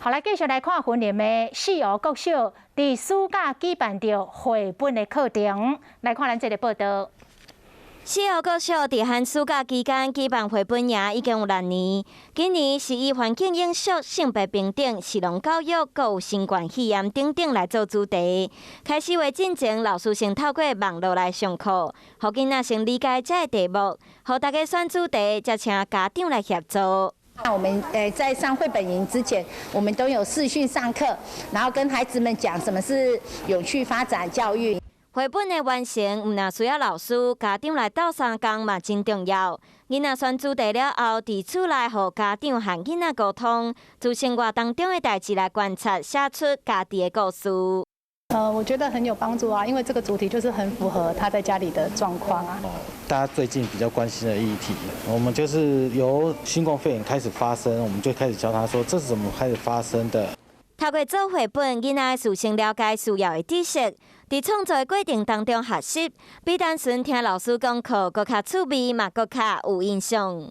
好，來繼續來看雲林的四湖國小，佇暑假舉辦著繪本的課程，來看咱這个報導。四湖國小佇寒暑假期間舉辦繪本營已經有6年，今年是以環境永續、性別平等、食農教育、閣有新冠肺炎等等來做主題。開始畫進前，老師先透過網路來上課，予囡仔先理解這个題目，予大家選主題，才請家長來協助。那我們在上繪本營之前，我們都有視訊上課，然後跟孩子們講什麼是永續發展教育。繪本的完成，毋但需要老師、家長來鬥相共嘛，真重要。囡仔選主題了後，佇厝內予家長和囡仔溝通，從生活當中的代誌來觀察，寫出家己的故事。我覺得很有幫助啊，因為這個主題就是很符合他在家裡的狀況啊。大家最近比較關心的議題，我們就是由新冠肺炎開始發生，我們就開始教他說這是怎麼開始發生的。透過做繪本，囡仔事先了解需要的知識，佇創作的過程當中學習，比單純聽老師講課閣較趣味，嘛閣較有印象。